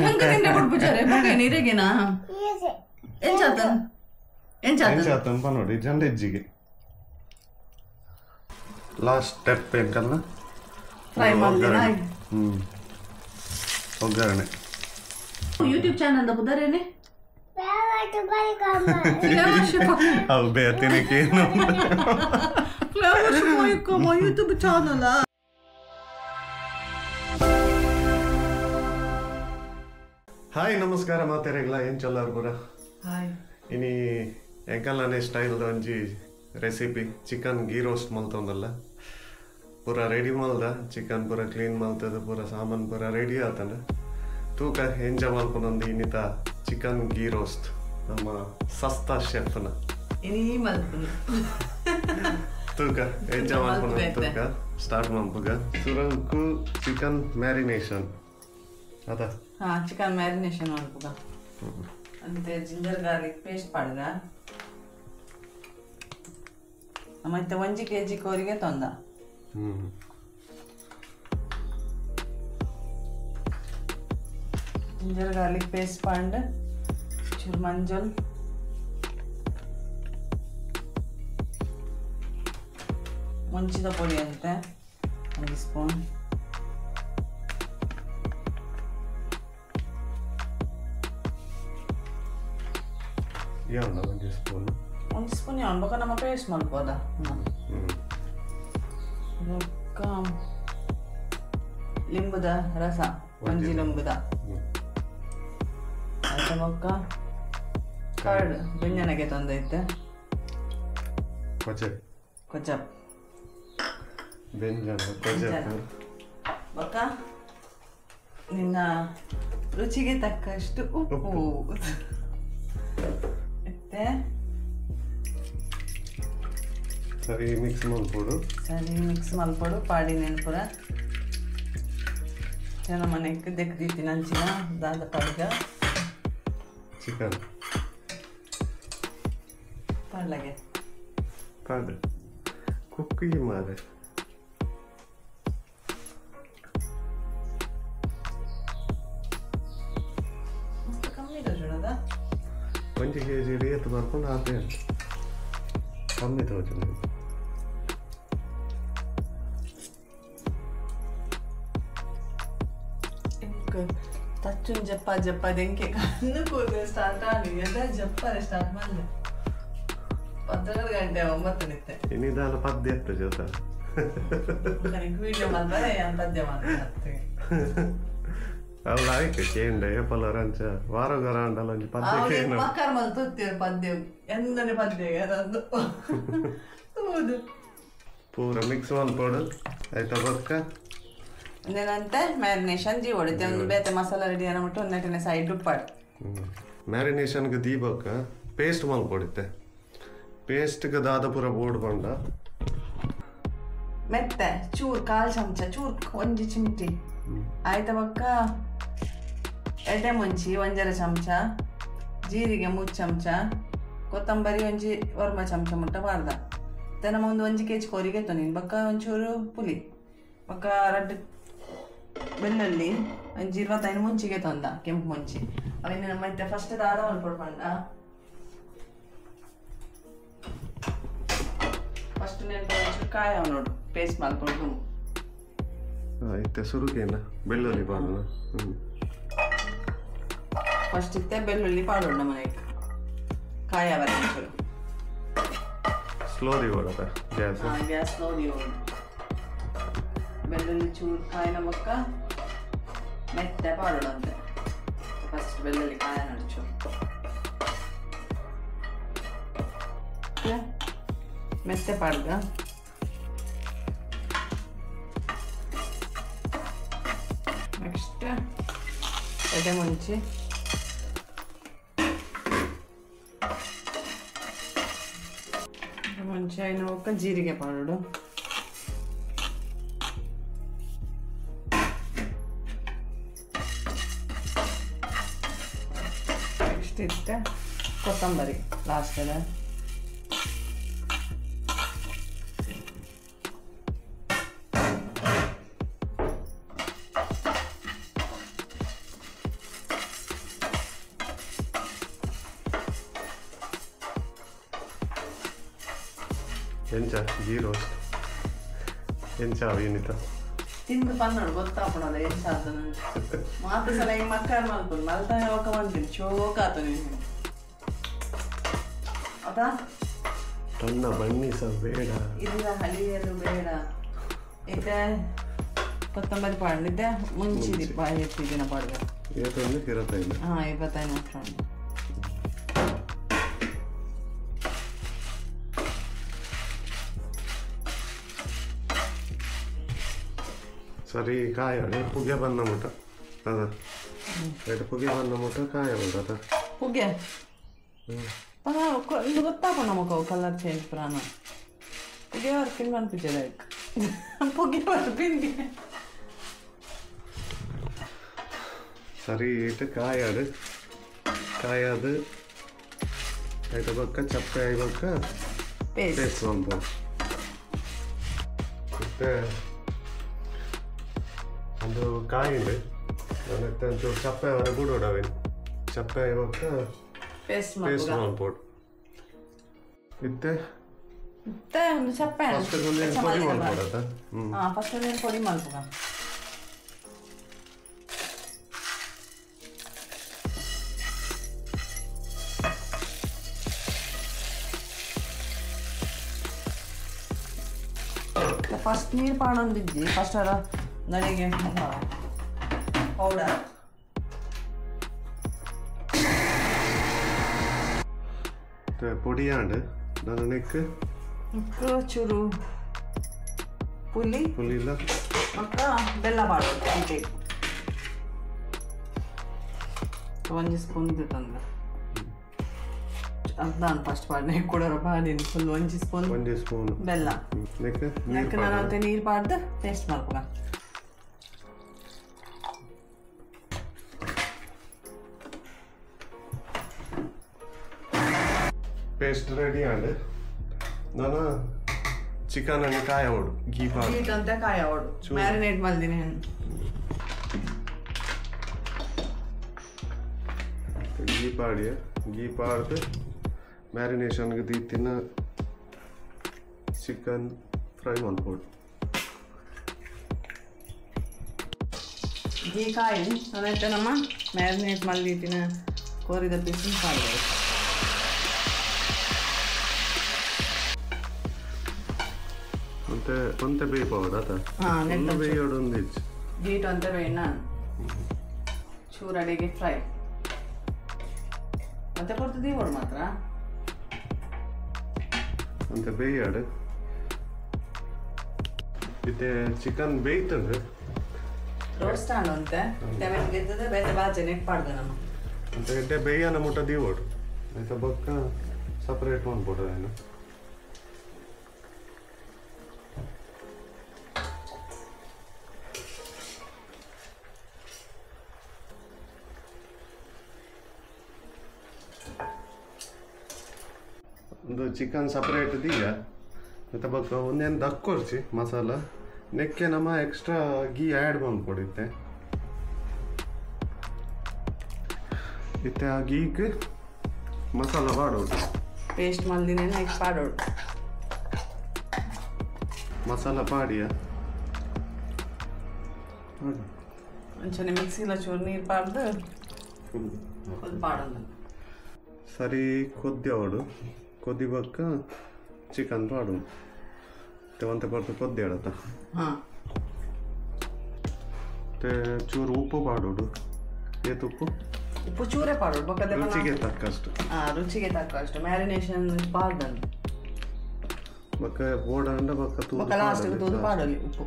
ಹೆಂಗ ತಿಂದ್ರೆ ಬಿಡ್ಪುಜಾರೆ ಬೊಕ್ಕ ನೀರೇಗೇನಾ ಎಂಚಾತನ್ ಎಂಚಾತನ್ ಪನೋಡಿ ಜಂಡ ಇಜ್ಜಿಗೆ ಲಾಸ್ಟ್ ಸ್ಟೆಪ್ ಎಂಕಲ್ಲ ಫ್ರೈ ಮಾಡ್ಲಿನ ಒಗ್ಗರಣೆ ಯೂಟ್ಯೂಬ್ ಚಾನೆಲ್ the ಬುದರೇನೆ ಅವು ಬೇತಿನಕೇನು ಯೂಟ್ಯೂಬ್ ಚಾನಲ್. ಹಾಯ್ ನಮಸ್ಕಾರ ಮಾತೆರೆಗ್ಲ ಏನ್ ಚಲ್ಲಾರು ಪೂರ. ಹಾಯ್ ಇನಿ ಎಂಕಲ್ಲಾನೆ ಸ್ಟೈಲ್ದ ಒಂಜಿ ರೆಸಿಪಿ ಚಿಕನ್ ಗೀ ರೋಸ್ಟ್ ಮಲ್ತೊಂದಲ್ಲ ಪೂರ ರೆಡಿ ಮಲ್ದ ಚಿಕನ್ ಪೂರ ಕ್ಲೀನ್ ಮಲ್ತದ ಪೂರ ಸಾಮಾನು ಪೂರ ರೆಡಿ ಆತಂಡ ತೂಕ ಎಂಜ ಮಲ್ಪನೊಂದು ಇನ್ನಿತ ಚಿಕನ್ ಗೀ ರೋಸ್ಟ್ ನಮ್ಮ ಸಸ್ತಾ ಶೆಫ್ನ ಇನಿ ಮಲ್ಪುನು ತೂಕ ಎಂಜ ಮಲ್ಪನ ತೂಕ ಸ್ಟಾರ್ಟ್ ಮಲ್ಪುಗ ಸುರಂಕು ಚಿಕನ್ ಮ್ಯಾರಿನೇಷನ್ ಅದ. ಹಾ ಚಿಕನ್ ಮ್ಯಾರಿನೇಷನ್ ಮಲ್ಪುಗ ಅಂತೆ ಜಿಂಜರ್ ಗಾರ್ಲಿಕ್ ಪೇಸ್ಟ್ ಪಾಡ್ದ ಮತ್ತೆ 1 ಕೆಜಿ ಕೋರಿಗೆ ತೊಂದ. ಜಿಂಜರ್ ಗಾರ್ಲಿಕ್ ಪೇಸ್ಟ್ ಪಾಂಡ್ ಚೂರು ಮಂಜಲ್ ಮುಂಚಿದ ಪೊಡಿ ಅಂತೆ 1 ಸ್ಪೂನ್ 1 ಸ್ಪೂನ್ 1 ಸ್ಪೂನ್ ಯಾವನ್ ಬೊಕ ನಮ್ಮ ಪೇಸ್ಟ್ ಮಲ್ಪೋದ ಬೊಕ್ಕ ಲಿಂಬುದ ರಸ ಒಂಜಿ ಲಿಂಬುದ ಆಯ್ತ ಬೊಕ್ಕ ಕರ್ಡ್ ಬೆಂಜನಗೆ ತಂದೈತೆ ಕೊಚಪ್ ಕೊಚಪ್ ಬೆಂಜನ ಕೊಚಪ್ ಬೊಕ್ಕ ನಿನ್ನ ರುಚಿಗೆ ತಕ್ಕಷ್ಟು ಉಪ್ಪು ಮತ್ತೆ ಸರಿ ಮಿಕ್ಸ್ ಮಲ್ಪೊಡು. ಸರಿ ಮಿಕ್ಸ್ ಮಲ್ಪೊಡು ಪಾಡಿ ನೆನಪುರ ಜನ ಮನೆಗೆ ದೆಕ್ದಿತ್ತಿ ನಂಚಿನ ದಾದ ಪಾಡ್ಗ ಚಿಕನ್ ಪಾಡ್ಲಗೆ ಪಾಡು ಕುಕ್ಕಿ ಮಾರೆ ಮಸ್ತ್ ಕಮ್ಮಿ ತೋಜುನದ 1 ಕೆಜಿ ರೇತ್ ಬರ್ಕೊಂಡು ಆತೆ ಕಮ್ಮಿ ತೋಜುನ. ತಚ್ಚುನ್ ಜಪ್ಪ ಜಪ್ಪ ದೆಂಕೆ ಕಣ್ಣು ಕೂದಲು ಸ್ಟಾರ್ಟ್ ಆಗಿ ಎದ ಜಪ್ಪರೆ ಸ್ಟಾರ್ಟ್ ಮಾಡಲೆ 12 ಗಂಟೆ 9 ನಿತ್ತೆ ನಿಧಾನ ಪದ್ಯ ಎತ್ತ ಜೊತೆ ವಿಡಿಯೋ ಮಾಡ್ತಾರೆ ಏನು ಪದ್ಯ ಮಾಡ್ತಾರೆ ಅಲ್ಲ ಆಯ್ತು ಕೇಂಡ ಏಪಲ ರಂಚ ವಾರ ಗರ ಅಂಡಲ ಒಂಜಿ ಪದ್ಯ ಕೇಂಡ ಮಕ್ಕರ್ ಮಲ್ ತುತ್ತಿರ ಪದ್ಯ ಎಂದನೆ ಪದ್ಯ ಅದೊಂದು ಹೌದು ಪೂರ ಮಿಕ್ಸ್ ಮಲ್ಪೊಡು ಆಯ್ತಾ ಬೊಕ್ಕ ಇನ್ನೇನಂತೆ ಮ್ಯಾರಿನೇಷನ್ ಜೀ ಹೊಡಿತೆ ಒಂದು ಬೇತೆ ಮಸಾಲ ರೆಡಿ ಅನ್ನಬಿಟ್ಟು ಒಂದೆಟನೆ ಸೈಡ್ ಉಪ್ಪಾಡು ಮ್ಯಾರಿನೇಷನ್ಗೆ ದೀಪಕ್ಕ ಪೇಸ್ಟ್ ಮಲ್ಪೊಡಿತ್ತೆ ಪೇಸ್ಟ್ಗೆ ದಾದ ಪೂರ ಬೋರ್ಡ್ ಬಂಡ ಮೆತ್ತೆ ಚೂರು ಕಾಲು ಚಮಚ ಚೂರು ಒಂಜಿ ಚಿಮಟಿ ಆಯ್ತ ಬೊಕ್ಕ ಎಡ್ಡೆ ಮುಂಚಿ 1.5 ಚಮಚ ಜೀರಿಗೆ 3 ಚಮಚ ಕೊತ್ತಂಬರಿ ಒಂಜಿ ವರ್ಮ ಚಮಚ ಮುಟ್ಟ ಪಾಡ್ದ ನಮ್ಮ ಒಂದು 1 ಕೆಜಿ ಕೋರಿಗೆ ತೊಂದಿನಿ ಬೊಕ್ಕ ಒಂಚೂರು ಪುಲಿ ಬೊಕ್ಕ ರಡ್ಡ್ ಬೆಳ್ಳುಳ್ಳಿ ಒಂಜಿ 25 ಮುಂಚಿಗೆ ತೊಂದ ಕೆಂಪು ಮುಂಚಿ ಅವೇನು ನಮ್ಮ ಮತ್ತೆ ಫಸ್ಟ್ ದಾದ ಮಲ್ಪೊಡು ಪಂಡ ಫಸ್ಟ್ ನೆನಪು ಒಂಚೂರು ಕಾಯ ನೋಡು ಪೇಸ್ಟ್ ಮಲ್ಪೊಡು ಇತ್ತೆ ಸುರುಕೇನ ಬೆಳ್ಳುಳ್ಳಿ ಪಾಡೋಣ. ಫಸ್ಟ್ ಇತ್ತೆ ಬೆಳ್ಳುಳ್ಳಿ ಪಾಡೋಣ ಮನೆಗೆ ಕಾಯ ಬರ ಒಂಚೂರು ಸ್ಲೋ ದಿವೋಡದ ಗ್ಯಾಸ್ ಗ್ಯಾಸ್ ಸ್ಲೋ ದಿವೋಡು ಬೆಳ್ಳುಳ್ಳಿ ಚೂರು ಕಾಯಿನ ಬೊಕ್ಕ ಮೆತ್ತೆ ಪಾಡೋಣಂತೆ ಫಸ್ಟ್ ಬೆಳ್ಳುಳ್ಳಿ ಕಾಯ ನಡ್ಚು ಮೆತ್ತೆ ಪಾಡ್ಗ ನೆಕ್ಸ್ಟ್ ಎಡೆ ಮುಂಚಿ ಮುಂಚೆ అయిన ಬೊಕ್ಕ ಜೀರಿಗೆ ಪಾಡೋಡು ನೆಕ್ಸ್ಟ್ ಇತ್ತೆ ಕೊತ್ತಂಬರಿ ಲಾಸ್ಟ್ ಅದ ಎಂಚ ಗೀ ರೋಸ್ಟ್ ಎಂಚ ವಿನಿತ ತಿಂದು ಪನ್ನೋಡು ಗೊತ್ತಾಪಣದ ಎಂಚ ಆತನ ಮಾತು ಸಲ ಈ ಮಕ್ಕಳು ಮಲ್ಪುನು ಮಲ್ತಾನೆ ಒಕ್ಕ ಬಂತೀನಿ ಚೋಕಾತ ನೀನು ಅದಾ ತನ್ನ ಬಣ್ಣಿಸ ಬೇಡ ಇಲ್ಲ ಹಳಿಯಲು ಬೇಡ ಇತ್ತೆ ಕೊತ್ತಂಬರಿ ಪಾಡಿದ್ದೆ ಮುಂಚಿದಿ ಎತ್ತಿ ದಿನ ಪಾಡ್ಬೇಕು ಏತೊಂದು ಇರತ್ತೈದು ಹಾಂ 25 ನಿಮಿಷ ಸರಿ ಕಾಯೋಣ ಪುಗೆ ಬನ್ನ ಮುಟ ಅದ ಎರಡು ಪುಗೆ ಬನ್ನ ಮುಟ ಕಾಯ ಉಂಟು ಅದ ಪುಗೆ ಇದು ಗೊತ್ತಾಪ ನಮಕ ಕಲರ್ ಚೇಂಜ್ ಪ್ರಾಣ ಪುಗೆ ವರ್ಪಿನ್ ಮನ್ಪಿಚ್ಚದ ಪುಗೆ ವರ್ಪಿನ್ಗೆ ಸರಿ ಇಟ್ಟು ಕಾಯಾಡು ಕಾಯಾದು ಐತ ಬಕ್ಕ ಚಪ್ಪೆ ಆಯ್ಬಕ್ಕ ಪೇಸ್ಟ್ ಮಾಡ್ಬೋದು ಮತ್ತೆ ಅದು ಕಾಯಿದೆ ನನಗೆ ಒಂಚೂರು ಚಪ್ಪೆ ಅವರ ಬಿಡೋಡವೇನು ಚಪ್ಪೆ ಆಯ್ಬಕ್ಕ ಪೇಸ್ಟ್ ಪೇಸ್ಟ್ ಮಾಡ್ಬೋದು ಇತ್ತೆ ಇತ್ತೆ ಒಂದು ಚಪ್ಪೆ ಫಸ್ಟ್ ಒಂದು ಪೊಡಿ ಮಾಡ್ಬೋದಾ ಹಾಂ ಫಸ್ಟ್ ಒಂದು ಪೊಡಿ ಮಾಡ್ಬೋದ ಫಸ್ಟ್ ನೀರು ಪಾಡೊಂದಿಜ್ಜಿ ಫಸ್ಟ್ ಅರ ನನಗೆ ಪೌಡರ್ ಪೊಡಿಯಾಂಡು ನನಗೆ ಚೂರು ಪುಲಿ ಪುಲಿ ಇಲ್ಲ ಮತ್ತು ಬೆಲ್ಲ ಮಾಡೋದು ಅಂತೆ ಒಂದು ಸ್ಪೂನ್ ತಂದ್ರೆ ಅದು ಫಸ್ಟ್ ಪಾಡ್ನೆ ಕೂಡ ಪಾಡಿನಿ ಫುಲ್ ಒಂಜಿ ಸ್ಪೂನ್ ಒಂಜಿ ಸ್ಪೂನ್ ಬೆಲ್ಲ ನೆಕ್ ನಾನು ಅಂತ ನೀರು ಪಾಡ್ದು ಟೇಸ್ಟ್ ಮಾಡ್ಕೊಳ ಪೇಸ್ಟ್ ರೆಡಿ ಆಂಡ್ ನಾನು ಚಿಕನ್ ಅನ್ನು ಕಾಯ ಓಡು ಗೀ ಪಾಡು ಗೀಟ್ ಅಂತ ಕಾಯ ಓಡು ಮ್ಯಾರಿನೇಟ್ ಮಾಡ್ತೀನಿ ಗೀ ಪಾಡಿಯ ಗೀ ಪಾಡ್ದು ಮ್ಯಾರಿನೇಷನ್ಗೆ ದೀತಿನ ಚಿಕನ್ ಫ್ರೈ ಮಾಡ್ಬೋದು ಗೀ ಕಾಯಿ ಅದಾಯ್ತು ನಮ್ಮ ಮ್ಯಾರಿನೇಟ್ ಮಲ್ದಿತ್ತಿನ ಕೋರಿದ ಪೀಸ್ ಪಾಡ್ಬೋದು ಮತ್ತೆ ಒಂತೆ ಬೇಯ್ಪೋಡು ಆತ ಹಾಂ ಬೇಯೋಡು ಒಂದು ಹೆಚ್ಚು ಗೀಟ್ ಅಂತ ಬೇಡ ಚೂರು ಅಡಿಗೆ ಫ್ರೈ ಮತ್ತೆ ಕೊಡ್ತು ದೀವೋಡು ಮಾತ್ರ ಅಂತ ಬೇಯಾಡು ಇತ್ತೆ ಚಿಕನ್ ಬೇಯ್ತಂದ್ರೆ ರೋಸ್ಟ್ ಆಂಡ್ ಗೆದ್ದದ ಬೇತೆ ಬಾಜೆ ನೆಟ್ ಪಾಡ್ದೆ ನಮ್ಮ ಅಂತ ಎಡ್ಡೆ ಬೇಯನ ಮುಟ್ಟ ದೀವೋಡು ಆಯ್ತಾ ಬೊಕ್ಕ ಸಪ್ರೇಟ್ ಮಾಡ್ಬೋದು ಏನು ಒಂದು ಚಿಕನ್ ಸಪ್ರೇಟ್ ದೀಯ ಮತ್ತು ಬೊಕ್ಕ ಒಂದೇನು ದಕ್ಕೊರ್ಚಿ ಮಸಾಲ ನೆಕ್ಕೆ ನಮ್ಮ ಎಕ್ಸ್ಟ್ರಾ ಗೀ ಆ್ಯಡ್ ಮಾಡ್ಕೊಡಿತ್ತೆ ಇತ್ತೆ ಆ ಗೀಗೆ ಮಸಾಲ ಪಾಡೋಡು ಪೇಸ್ಟ್ ಮಲ್ದಿನ ನೆಕ್ಸ್ಟ್ ಪಾಡೋಡು ಮಸಾಲ ಪಾಡಿಯ ಒಂಚೂರು ಮಿಕ್ಸಿಲ ಚೂರು ನೀರು ಪಾಡ್ದು ಫುಲ್ ಪಾಡೋದು ಸರಿ ಕೊದ್ದಿ ಅವಡು ಕೊದ್ದಿ ಬೊಕ್ಕ ಚಿಕನ್ ಪಾಡು ಒಂತೆ ಪೊರ್ತು ಕೊದ್ದಿ ಆಡತ್ತ ಹಾಂ ಮತ್ತೆ ಚೂರು ಉಪ್ಪು ಪಾಡೋಡು ಏತ್ ಉಪ್ಪು ಉಪ್ಪು ಚೂರೇ ಪಾಡೋಡು ಬೊಕ್ಕ ರುಚಿಗೆ ತಕ್ಕಷ್ಟು ಹಾಂ ರುಚಿಗೆ ತಕ್ಕಷ್ಟು ಮ್ಯಾರಿನೇಷನ್ ಪಾಡ್ದಂದು ಬೊಕ್ಕ ಬೋಡಂಡ ಬೊಕ್ಕ ತೂದು ಬೊಕ್ಕ ಲಾಸ್ಟಿಗೆ ತೂದು ಪಾಡೋಲಿ ಉಪ್ಪು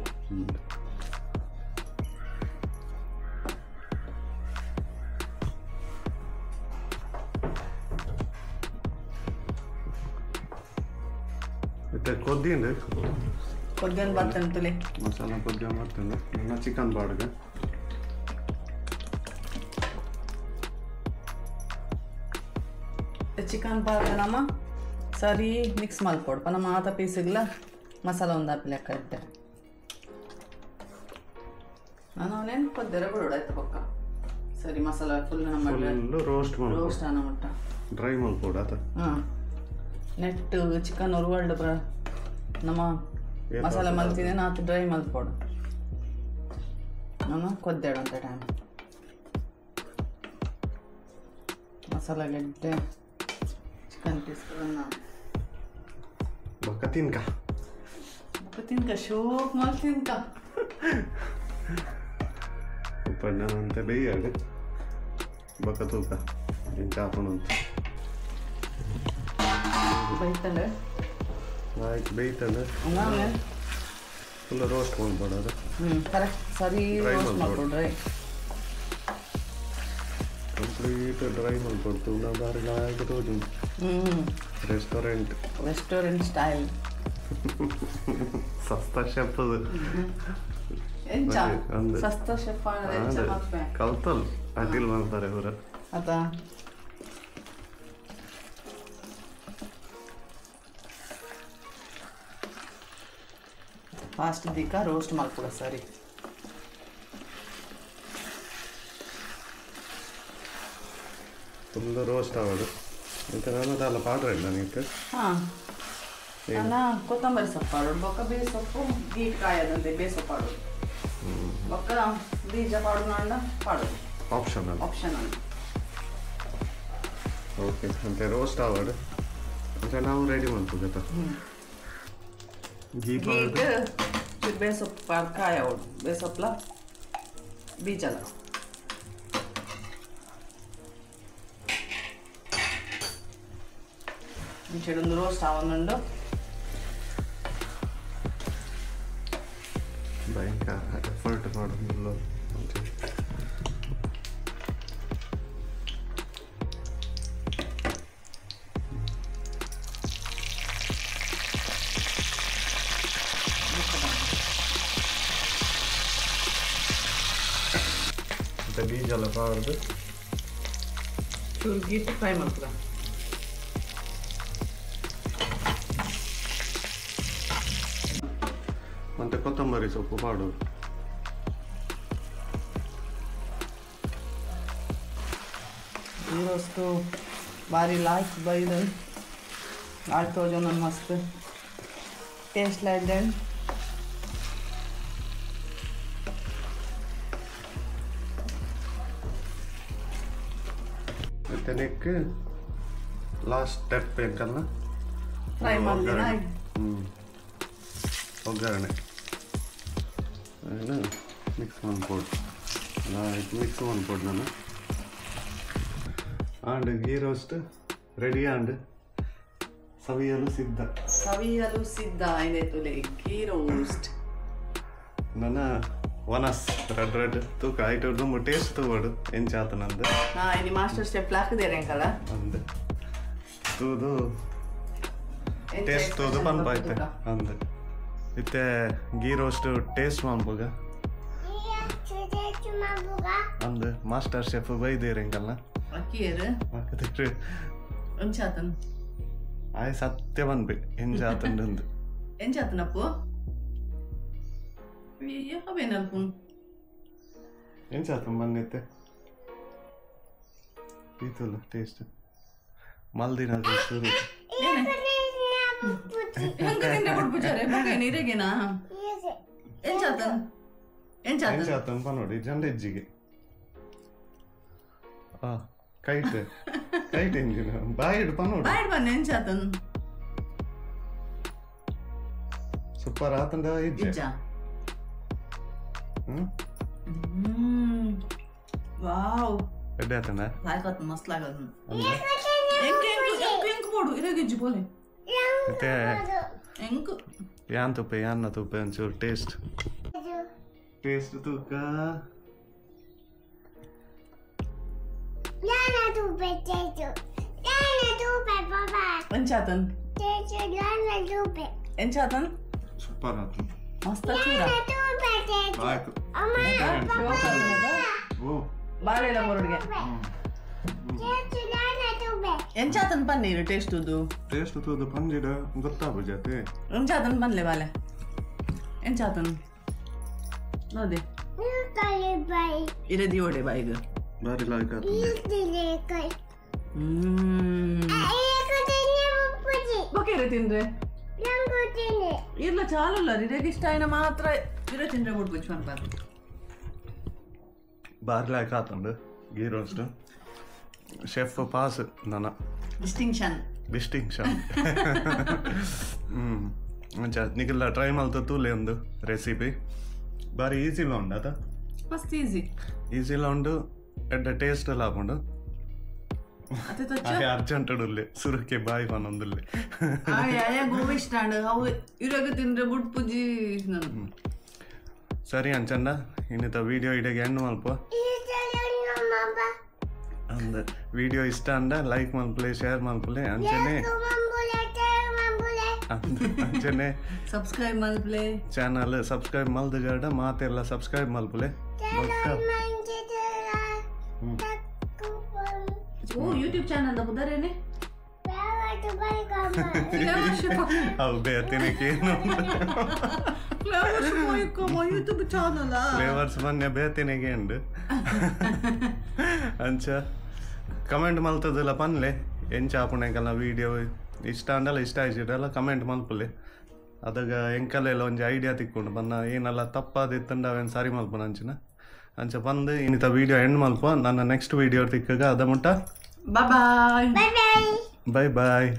ಇತ್ತೆ ಕೊದ್ದಿಂಡು ಕೊದ್ದಿನ ಬರ್ತೇನೆ ತುಲೆ ಮಸಾಲ ಕೊದ್ದಿ ಬರ್ತೇನೆ ನನ್ನ ಚಿಕನ್ ಪಾಡ್ಗ ಚಿಕನ್ ಪಾಡ್ದೆ ನಮ್ಮ ಸರಿ ಮಿಕ್ಸ್ ಮಲ್ಪೊಡು ನಮ್ಮ ಆತ ಪೀಸಿಗ್ಲ ಮಸಾಲ ಒಂದು ಹಾಪಿ ಲೆಕ್ಕ ಇಟ್ಟೆ ನಾನು ಅವನೇನು ಕೊದ್ದೆರ ಬಿಡೋಡು ಆಯ್ತು ಪಕ್ಕ ಸರಿ ಮಸಾಲ ಫುಲ್ ನಮ್ಮ ಫುಲ್ ರೋಸ್ಟ್ ಮಲ್ಪ ರೋಸ್ಟ್ ಅನ್ನ ಮುಟ್ಟ ಡ್ರೈ ಮಲ್ಪೊಡು ಆತ ಹಾಂ ನೆಟ್ ಚಿಕನ್ ಉರುವಲ್ಡ್ ನಮ್ಮ ಮಸಾಲೆ ಮಲ್ತಿದೆ ನಾತು ಡ್ರೈ ಮಲ್ಪೊಡು ನಮ್ಮ ಕೊದ್ದೇಡು ಅಂತ ಟೈಮ್ ಮಸಾಲೆ ಗೆಡ್ಡೆ ಚಿಕನ್ ಪೀಸ್ಗಳನ್ನ ಬೊಕ್ಕ ತಿನ್ಕ ಬೊಕ್ಕ ತಿನ್ಕ ಶೋಕ್ ಮಲ್ ತಿನ್ಕ ಉಪ್ಪಣ್ಣನಂತೆ ಬೇಯಾಗ ಬೊಕ್ಕ ತೂಕ ಎಂಚ ಆಪುಂಡು ಬೈತಂಡೆ ಆಯ್ತು ಬೇಯ್ತಂಡೆ ಫುಲ್ ರೋಸ್ಟ್ ಮಾಡ್ಬೋದು. ಹ್ಞೂ ಕರೆಕ್ಟ್ ಸರಿ ರೋಸ್ಟ್ ಮಾಡ್ಕೊಡು ಡ್ರೈ ಕಂಪ್ಲೀಟ್ ಡ್ರೈ ಮಾಡ್ಕೊಡ್ತು ನಾವು ಬಾರಿ ಲಾಯಕ್ ತೋಜು. ರೆಸ್ಟೋರೆಂಟ್ ರೆಸ್ಟೋರೆಂಟ್ ಸ್ಟೈಲ್ ಸಸ್ತಾ ಶೆಫ್ ಎಂಚ ಸಸ್ತಾ ಶೆಫ್ ಎಂಚ ಮಲ್ಪೆ ಕಲ್ತಲ್ ಅಟಿಲ್ ಮಾಡ್ತಾರೆ ಇವರು ಅತ ಫಾಸ್ಟ್ ದಿಕ್ಕ ರೋಸ್ಟ್ ಮಲ್ಪುಗ ಸರಿ ಫುಲ್ ರೋಸ್ಟ್ ಆಗೋದು ಮತ್ತೆ ನಾನು ಅದೆಲ್ಲ ಪಾಡ್ರೆ ಇಲ್ಲ ನೀಕೆ. ಹಾಂ ನಾನು ಕೊತ್ತಂಬರಿ ಸೊಪ್ಪು ಪಾಡೋಡು ಬೊಕ್ಕ ಬೇಸೊಪ್ಪು ಗೀಟ್ ಕಾಯದಂತೆ ಬೇಸೊಪ್ಪು ಪಾಡೋದು ಬೊಕ್ಕ ಬೀಜ ಪಾಡು ಪಾಡೋದು ಆಪ್ಷನ್ ಆಪ್ಷನ್. ಓಕೆ ಅಂತೆ ರೋಸ್ಟ್ ಆಗೋದು ಮತ್ತೆ ನಾವು ರೆಡಿ ಮಾಡ್ಕೋಬೇಕ. ಗೀಟ್ ಬೇಸೊಪ್ಪು ಪಾಡ್ ಕಾಯ ಅವಡು ಬೇಸೊಪ್ಪಲ ಬೀಜಲ ചെടുന്ന് റോസ്റ്റ് ആവുന്നുണ്ട്. ഭയങ്കര എഫേർട്ട് ಮಾಡುന്നിಲ್ಲ. ಬೀಜ ಎಲ್ಲ ಪಾಡ್ದು ಚೂರು ಗೀಟ್ ಫ್ರೈ ಮಾಡ್ತದ. ಮತ್ತೆ ಕೊತ್ತಂಬರಿ ಸೊಪ್ಪು ಪಾಡು. ಈ ರೋಸ್ಟು ಭಾರಿ ಲಾಯ್ಕ್ ಬೈದು ಆಳ್ ತೋಜೋ ನನ್ನ ಮಸ್ತ್ ಟೇಸ್ಟ್ ಲೈಕ್. ಮತ್ತೆ ನೆಕ್ ಲಾಸ್ಟ್ ಸ್ಟೆಪ್ ಎಂಕಲ್ಲ ಫ್ರೈ ಮಾಡಿದ ಒಗ್ಗರಣೆ ಮಿಕ್ಸ್ ಮಾಡ್ಕೊಡು ಮಿಕ್ಸ್ ಮಾಡ್ಕೊಡು ನಾನು ಆಂಡ್ ಗೀ ರೋಸ್ಟ್ ರೆಡಿ ಆಂಡ್ ಸವಿಯಲು ಸಿದ್ಧ. ಸವಿಯಲು ಸಿದ್ಧ ಏನಾಯ್ತು ಗೀ ರೋಸ್ಟ್. ನನ್ನ ವನಸ್ ರೆಡ್ ರೆಡ್ ತೂಕ ಐಟು ತುಂಬ ಟೇಸ್ಟ್ ತಗೋಡು ಎಂಚಾತ ನಂದು. ಹಾಂ ಇನ್ನು ಮಾಸ್ಟರ್ ಸ್ಟೆಪ್ ಹಾಕಿದೇರೆ ಅಂಕಲ್ಲ ಅಂದು ತೂದು ಟೇಸ್ಟ್ ತೂದು ಪನ್ಪಾಯ್ತೆ ಅಂದು ಇತ್ತೆ ಗೀ ರೋಸ್ಟ್ ಟೇಸ್ಟ್ ಮಾಡ್ಬೋಗ ಅಂದು ಮಾಸ್ಟರ್ ಶೆಫ್ ಬೈದೇರಿ ಅಂಕಲ್ನ ಅಕ್ಕಿಯರು ಹಾಕಿದೇರಿ ಎಂಚಾತನ್ ಆಯ್ ಸತ್ಯ ಬಂದ್ಬಿ ಎಂಚಾತಂಡು ಎಂಚಾತನಪ್ಪು ಅವೇನಲ್ಪುನ್ ಎಂಚಾತನ್ ಬಂದಿತ್ತೆ ಈತಲ್ಲ ಟೇಸ್ಟ್ ಮಲ್ದಿನ ಶುರು ಎಂಚಾತನ್ ನೋಡಿ ಜಂಡೆಜ್ಜಿಗೆ ಕೈಟ್ ಕೈಟ್ ಎಂಜಿನ ಬಾಯಿಡ್ ಪನೋಡು ಬಾಯಿಡ್ ಬನ್ನ ಎಂಚಾತನ್ ಸೂಪರ್ ಆತಂದ ಇಜ್ಜ. ವಾವ್ ಎಡ್ಡೆ ಆತಂದ ಲಾಯ್ಕ್ ಆತನ್ ಮಸ್ತ್ ಲಾಗತನ್. ಎಂಕ್ ಎಂಕ್ ಎಂಕ್ ಎಂಕ್ ಬೋಡು ಇರಗಿಜ್ಜಿ ಬೋಲೆ ಮತ್ತೆ ಎಂಕ್ ಯಾನ್ ತುಪ್ಪೆ ಯಾನ್ನ ತುಪ್ಪೆ ಒಂಚೂರು ಟೇಸ್ಟ್ ಟೇಸ್ಟ್ ತೂಕ ಎಂಚಾತನ್ ಎಂಚಾತನ್ ಸೂಪರ್ ಆತನ್ ಮಸ್ತ್ ಚೂರ ಆಯ್ತು ಬಾಳೆಲ್ಲ ಬರೋಡ್ಗೆ ಎಂಚಾತನ್ ಪನ್ನೀರು ಟೇಸ್ಟ್ ಉದ್ದು ಟೇಸ್ಟ್ ತೂದು ಪಂಜಿಡ ಗೊತ್ತಾಗು ಜಾತೆ ಎಂಚಾತನ್ ಪನ್ಲೆ ಬಾಲೆ ಎಂಚಾತನ್ ನೋಡಿ ಇರದಿ ಓಡೆ ಬಾಯಿಗೆ ಬಾರಿ ಲಾಯ್ಕ್ ಆತನ್. ಬೊಕೆರೆ ತಿಂದ್ರೆ ಇಲ್ಲ ಚಾಲುಲ್ಲ ಇರೆಗ್ ಇಷ್ಟ ಆಯ್ನ ಮಾತ್ರ ಇರ ತಿಂದ್ರೆ ಬಿಡ್ಬೋದು ಪನ್ಪಾರು ಬಾರ್ಲಾಕ್ ಆತಂಡು ಗೀ ರೋಸ್ಟ್ ಶೆಫ್ ಪಾಸ್ ನನ್ನ ಡಿಸ್ಟಿಂಕ್ಷನ್ ಡಿಸ್ಟಿಂಕ್ಷನ್. ಅಂಚ ನಿಖಿಲ್ಲ ಟ್ರೈ ಮಲ್ತ ತೂಲೆ ಒಂದು ರೆಸಿಪಿ ಬಾರಿ ಈಸಿಲ ಉಂಡು ಅದ ಮಸ್ತ್ ಈಸಿ ಈಸಿಲ ಉಂಡು ಎಡ್ಡೆ ಟೇಸ್ಟ್ ಎಲ್ಲ ಆಪುಂಡು. ಅರ್ಜೆಂಟ್ ಉಲ್ಲೆ ಸುರುಕೆ ಬಾಯಿ ಪನ್ನೊಂದುಲ್ಲೆ ಗೋವಿಷ್ಟ ಅವು ಇರಗ ತಿಂದ್ರೆ ಬುಡ್ಪುಜಿ. ಸರಿ ಅಂಚಂಡ ಇನ್ನಿತ ವಿಡಿಯೋ ಇಡಗೆ ಎಂಡ್ ಮಲ್ಪ. ಅಂದ ವಿಡಿಯೋ ಇಷ್ಟ ಅಂಡ ಲೈಕ್ ಮಲ್ಪಲೆ ಶೇರ್ ಮಲ್ಪಲೆ ಅಂಚನೆ ಅಂಚನೆ ಸಬ್ಸ್ಕ್ರೈಬ್ ಮಲ್ಪಲೆ ಚಾನಲ್ ಸಬ್ಸ್ಕ್ರೈಬ್ ಮಲ್ದ ಜಾಡ ಮಾತೆಲ್ಲ ಸಬ್ಸ್ಕ್ರೈಬ್ ಮಲ್ಪಲೆ. ಓ ಯೂಟ್ಯೂಬ್ ಚಾನಲ್ ಬುದಾರೇನೆ ಅವು ಬೇತಿನಕ್ಕೆ ಏನು ಯೂಟ್ಯೂಬ್ ಚಾನಲ್ ಫ್ಲೇವರ್ಸ್ ಮೊನ್ನೆ ಬೇತಿನಿಗೆ ಉಂಡು. ಅಂಚ ಕಮೆಂಟ್ ಮಲ್ತದಲ್ಲ ಪನ್ಲೆ ಎಂಚ ಆಪುಣೆಕಲ್ಲ ವಿಡಿಯೋ ಇಷ್ಟ ಅಂಡಲ್ಲ ಇಷ್ಟ ಆಯ್ಚಿಡಲ್ಲ ಕಮೆಂಟ್ ಮಲ್ಪಲೆ. ಅದಾಗ ಎಂಕಲೆಲ್ಲ ಒಂಜಿ ಐಡಿಯಾ ತಿಕ್ಕೊಂಡು ಬನ್ನ ಏನೆಲ್ಲ ತಪ್ಪಾದಿತ್ತಂಡ ಅವೇನು ಸರಿ ಮಲ್ಪನ ಅಂಚಿನ ಅಂಚ ಬಂದು ಇನ್ನಿತ ವಿಡಿಯೋ ಎಂಡ್ ಮಲ್ಪ. ನನ್ನ ನೆಕ್ಸ್ಟ್ ವಿಡಿಯೋ ತಿಕ್ಕಾಗ ಅದ ಮುಟ್ಟ ಬಾಯ್ ಬಾಯ್ ಬಾಯ್.